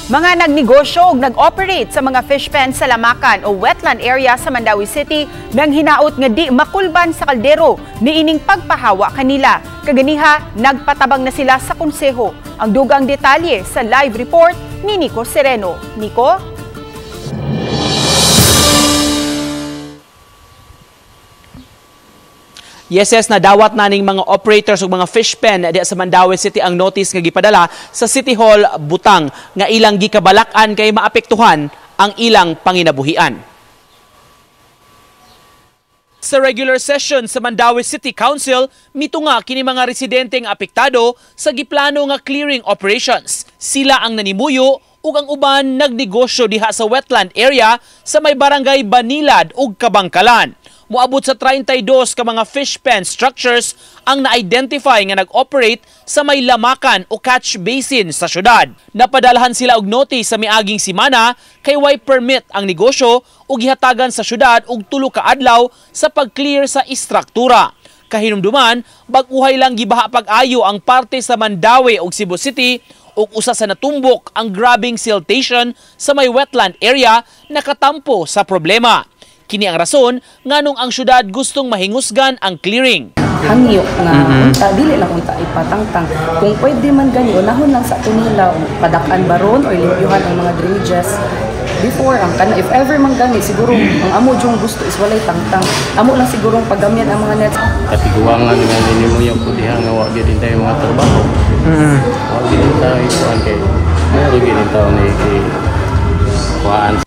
Mga nagnegosyo ug nag-operate sa mga fish pen sa Lamakan o wetland area sa Mandaue City nang hinaot nga di makulban sa kaldero niining pagpahawa kanila. Kaganiha, nagpatabang na sila sa konseho. Ang dugang detalye sa live report ni Nico Sereno. Nico? Yes, yes, nadawat na ning mga operators ug mga fish pen diha sa Mandaue City ang notice nga gipadala sa City Hall butang nga ilang gikabalak-an kay maapektuhan ang ilang panginabuhian. Sa regular session sa Mandaue City Council, mitunga kini mga residente nga apektado sa giplano nga clearing operations. Sila ang nanimuyo ug ang uban nagnegosyo diha sa wetland area sa may barangay Banilad ug Kabangkalan. Moabot sa 32 ka mga fish pen structures ang na-identify nga nag-operate sa may Lamakan o catch basin sa syudad. Napadalhan sila og notice sa miaging simana kay way permit ang negosyo ug gihatagan sa syudad og 3 ka adlaw sa pag-clear sa istruktura. Kahinumduman, bag-uhay lang gibaha pag-ayo ang parte sa Mandaue ug Cebu City ug usa sa natumbok ang grabbing siltation sa may wetland area nakatampo sa problema. Kini ang rason nganong ang syudad gustong mahingusgan ang clearing. Hangyo nga unta dili lang unta ipatangtang. Kung pwede man gani unahon lang sa ato nila padak-an baron or limpyuhan ang mga drainages before ang kana, if ever man gani siguro ang amo jung gusto is walay tangtang. Amo lang sigurong pagamyan ang mga nets. Katiguangan nga ninyo yung pudihan nga wa gyud tayo mga trabaho. Wa gyud tayo kuan kay mo gyud tayo ni kay.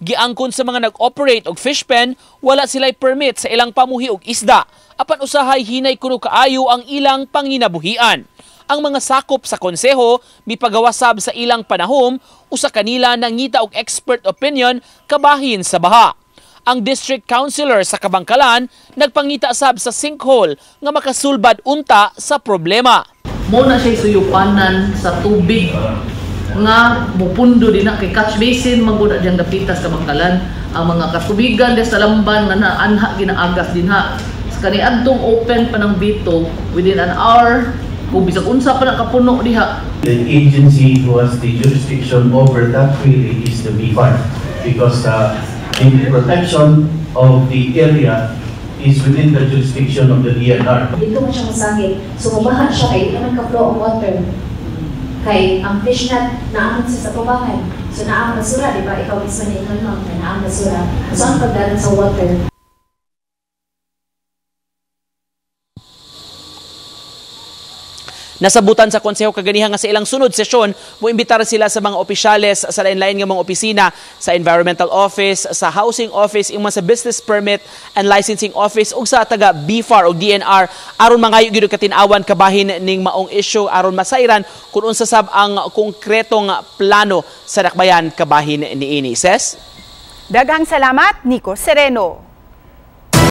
Giangkon sa mga nag-operate og fish pen, wala sila'y permit sa ilang pamuhi og isda. Apan usahay hinay kuno kaayo ang ilang panginabuhian. Ang mga sakop sa konseho mipagawasab sa ilang panahom, usa kanila nangita og expert opinion kabahin sa baha. Ang district councilor sa Kabangkalan nagpangita sab sa sinkhole nga makasulbad unta sa problema. Mo na siya suyupanan sa tubig nga mupundo din na kay catch basin maguna diyang dapitas Kabangkalan ang mga katubigan diya sa lamban nga naanha ginaagas dinha sa kaniadtong open pa ng bito within an hour kung bisag unsa pa na kapuno diha. The agency who has the jurisdiction over that really is the BFAR because the protection of the area is within the jurisdiction of the DNR. Dito man siya masakit, so mubaha siya kay di naman ka-flow ang water. Kay ang fish net naamon siya sa tubangan. So naamon basura, di ba? Ikaw mismo na ingon mo, naamon basura. So ang pagdalan sa water. Nasabutan sa konseho kaganiha nga sa ilang sunod sesyon, moimbitar sila sa mga opisyales sa lain-lain nga mga opisina sa Environmental Office, sa Housing Office, ing sa Business Permit and Licensing Office ug sa taga BFAR o DNR aron mangayo gyud katin-awan kabahin ning maong issue aron masayran kun unsa sab ang konkretong plano sa dakbayan kabahin niini. Ses? Daghang salamat, Nico Sereno.